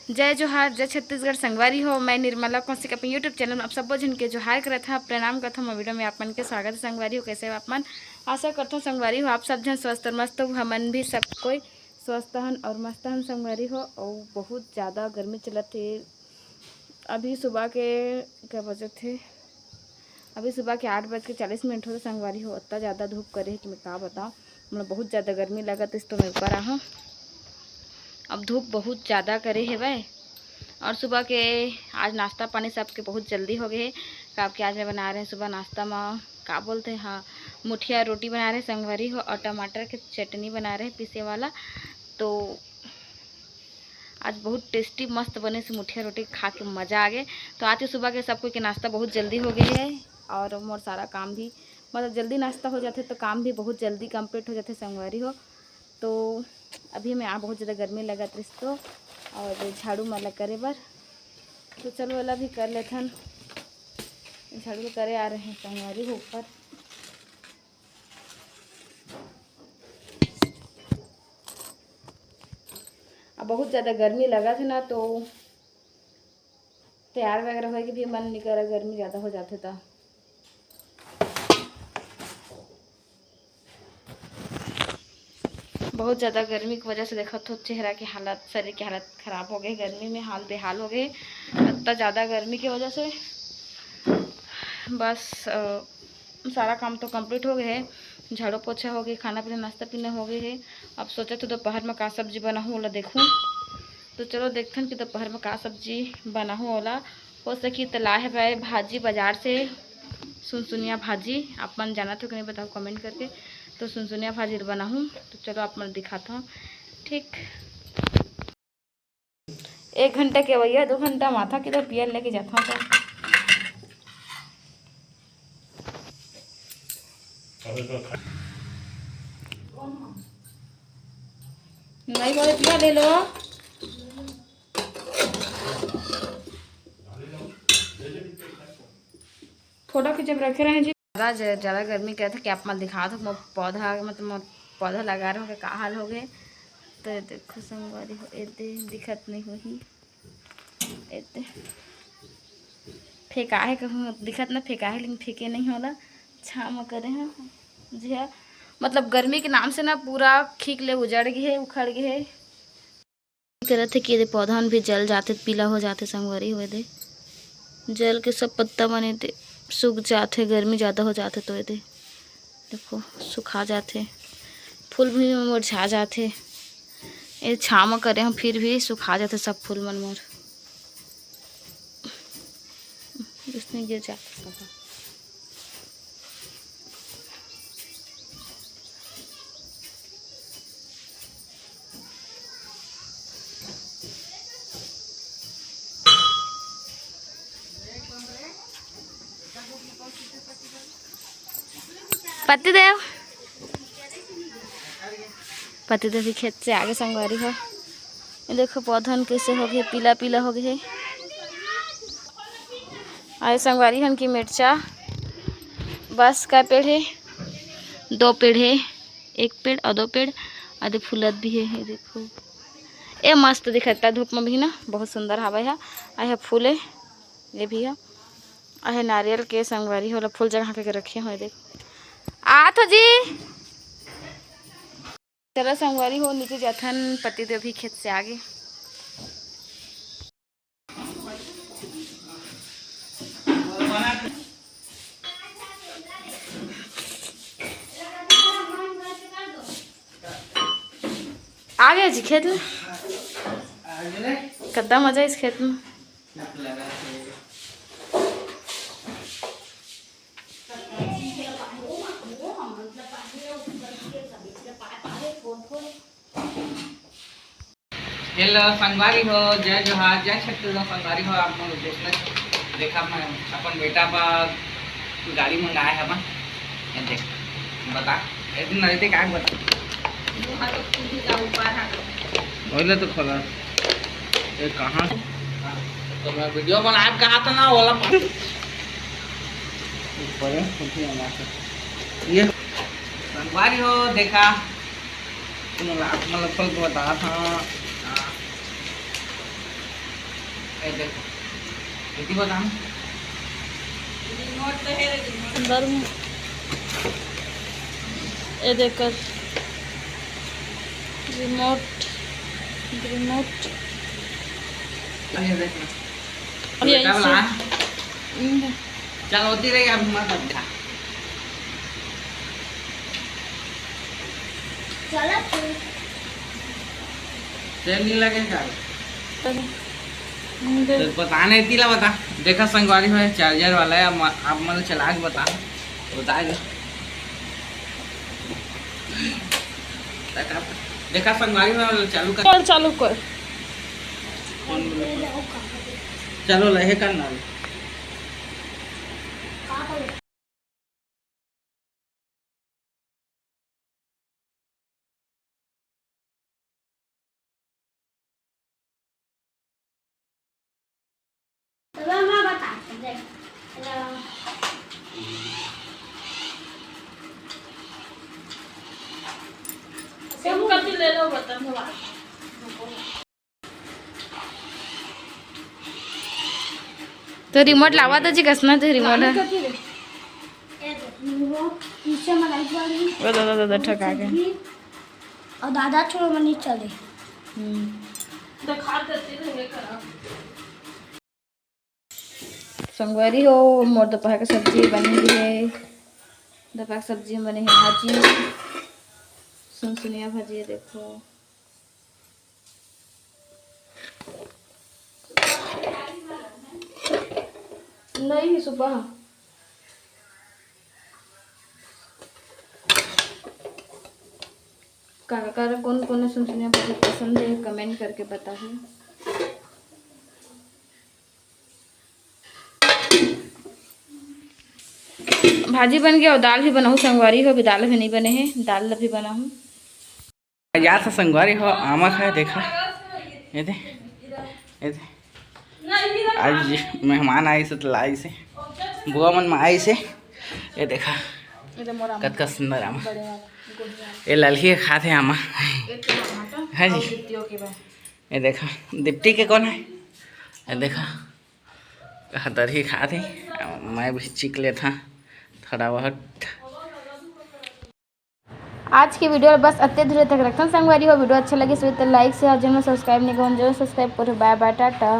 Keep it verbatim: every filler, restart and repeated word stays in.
जय जोहार, जय छत्तीसगढ़ संगवारी हो। मैं निर्मला कौशिक अपन YouTube चैनल में आप सब्बो झन के जोहार करत हव, प्रणाम करत हव। मोर वीडियो में आप मन के स्वागत है संगवारी हो। कैसे हो आप मन? आशा करत हव संगवारी हो आप सब झन स्वस्थ और मस्त हो। हमन भी सब कोई स्वस्थ हन और मस्त हन संगवारी हो। और बहुत ज़्यादा गर्मी चलत हे। अभी सुबह के क्या बजत हे, अभी सुबह के आठ बज के चालीस मिनट होथे संगवारी हो। इतना ज़्यादा धूप करे हे कि मैं का बताऊँ। मतलब बहुत ज़्यादा गर्मी लगत हे, तो मैं ऊपर आहूँ। अब धूप बहुत ज़्यादा करे हेवय। और सुबह के आज नाश्ता पानी सबके बहुत जल्दी हो गए हे, काबर कि आज मैं बना रहे हैं सुबह नाश्ता में, का बोलते हैं, हाँ, मुठिया रोटी बना रहे हैं संगवारी हो, और टमाटर के चटनी बना रहे हैं पीसे वाला। तो आज बहुत टेस्टी मस्त बने से मुठिया रोटी खा के मज़ा आ गए। तो आज के सुबह के सब कोई के नाश्ता बहुत जल्दी हो गए है, और मोर सारा काम भी, मतलब, जल्दी नाश्ता हो जाथे तो काम भी बहुत जल्दी कंप्लीट हो जाथे संगवारी हो। तो अभी मैं आ बहुत ज़्यादा गर्मी लगत रहिस तो, और झाड़ू माला करे बर, तो चलो, वाला भी कर लेथन। झाड़ू करे आ रहे हैं संगवारी हो ऊपर। अब बहुत ज़्यादा गर्मी लगत हे ना, तो तैयार वगैरह होए के भी मन नहीं करा, गर्मी ज़्यादा हो जाथे तो। बहुत ज़्यादा गर्मी की वजह से देखत हो चेहरा के हालत, शरीर के हालत खराब हो गए, गर्मी में हाल बेहाल हो गए। इतना ज़्यादा गर्मी की वजह से बस, अ, सारा काम तो कंप्लीट हो गए है, झाड़ू पोछा हो गए, खाना पीना, नाश्ता पीना हो गए है। अब सोचा तो दोपहर में का सब्जी बनाहूँ, ओला देखूँ। तो चलो देखथन कि दोपहर में का सब्जी बनाहूँ ओला। हो सकी तो लाए हवय भाजी बाजार से, सुनसुनिया भाजी। आप मन जानत हो कि नहीं, बताओ कमेंट करके। तो सुनसुनिया भाजी बनाहूँ, तो चलो आप मन दिखाता हूँ। ठीक, एक घंटा के भैया, दो घंटा माथा के तो पियल लेके जाता हूँ तो। नहीं बोले पिया ले लो। फोटो खींचे बर रखे रहे जी। ज़्यादा ज-, ज़्यादा गर्मी करत हे कि आप मन दिखात हो, मोर पौधा, मतलब, मोर पौधा लगा रहे हो, का हाल हो गए। तो देखो संगवारी हो, एदे दिखत नहीं होही, एदे फेंका है कहूँ, दिखत ना फेंका है, लेकिन फेंके नहीं होला, छाँव में करे हैं जी। हाँ, मतलब, गर्मी के नाम से ना पूरा खींच ले उजड़ गए है, उखड़ गए है। करत हे कि एदे पौधा मन भी जल जाथे, पीला हो जाथे संगवारी हो। एदे जल के सब पत्ता मन एदे सूख जाथे, गर्मी ज़्यादा हो जाथे तो एदे देखो सुखा जाथे, फूल भी मुरझा जाथे। ये छाँव म करे हूँ फिर भी सुखा जाथे सब फूल मन मोर, इसने गिर जाथे सब। पतिदेव, पतिदेव भी खेत से आगे संगवारी हो। ये देखो पौधन कैसे हो गए, पीला पीला हो गए। आए संगवारी हन की मिर्चा बस का पेड़ है, दो पेड़ है, एक पेड़ और दो पेड़ आदे फूलत भी है। ये देखो, ए मस्त दिखता धूप में भी ना, बहुत सुंदर हवा है। आए है फूले, ये भी है। आए है नारियल के संगवारी होला फूल जगह के रखे हुए। देखो, आ तो जी, चलो संगवारी हो, नीचे जाथन, पतिदेव भी खेत से आगे। आ गए जी खेत में। कितना मजा है इस खेत में। हेलो संगवारी हो, जय जोहार, जय छत्तीसगढ़ संगवारी हो। आप मन देखना, देखा मैं अपन बेटा पर गाड़ी मंगाए हवन। ये देख, बता, एक दिन रहते का बता। बोले तो खोला। ये कहाँ? तो मैं वीडियो बनाए कहा था ना, वाला ऊपर है, कुछ नहीं बना सकता। ये संगवारी हो, देखा, तुम आप मतलब खोल के बता था। ये देखो, इतनी बता ना। अंदर में ये देख कर रिमोट, रिमोट। अरे देख ना। और ये क्या ऐसे बोला? हम्म। चल, होती रही, अब मत समझा। चलो फिर। तेल नहीं लगेगा। हम्म, दे। तो पता नहीं, तीला बता। देखा संगवारी हो, चार्जर वाला है, आप म-, आप मन चला के बता, बता दो। देखा, देखा संगवारी हो, चालू कर। चल, चालू कर। फोन बोलो। चलो, लहे कर ना। चलो, मैं बताता हूँ, देख। चलो। सिम कति ले लो, बटन दबा। तो रिमोट लावा तो जी, कसना तो रिमोट है। कति रे? ये देख, वो पीछे में लाइट वाली। वो दादा, दादा, ठका के। और दादा छोड़ो, मनी चले। हम्म। तो खा देते थे, ये करा। संगवारी हो, मोर दोपहर के सब्जी बने हे। दोपहर के सब्जी में बने हे भाजी, सुनसुनिया भाजी, ये देखो। नहीं, सुबह। काका, काका, कौन कौन सुनसुनिया भाजी पसंद है, कमेंट करके बताओ। भाजी बन गया और दाल भी बनाऊँ संगवारी हो, अभी दाल भी नहीं बने हैं, दाल भी बनाऊँ। यार से संगवारी हो, आमा खाए, देखा, ये दे, ये दे। आज मेहमान आइस हे, तो लाइस हे, बुआ मन में आइस हे। ये देखा, ये तो मोर आमा। कतका सुंदर आमा। बड़े वाला, गोभी वाला। ये ललकी खात हे आमा। ये तो आमा तो है जी। और गिट्टियों के बा। ये देखा, दीप्ति के कौन है? ये देखा, हदरही खात हे। मैं भी चीख लेत हँव थोड़ा बहुत। आज के वीडियो बस अत्ते दूर तक रखथन संगवारी हो। वीडियो अच्छा लगे तो लाइक, शेयर, चैनल सब्सक्राइब नहीं करो, जरूर सब्सक्राइब करो। बाय बाय, टाटा।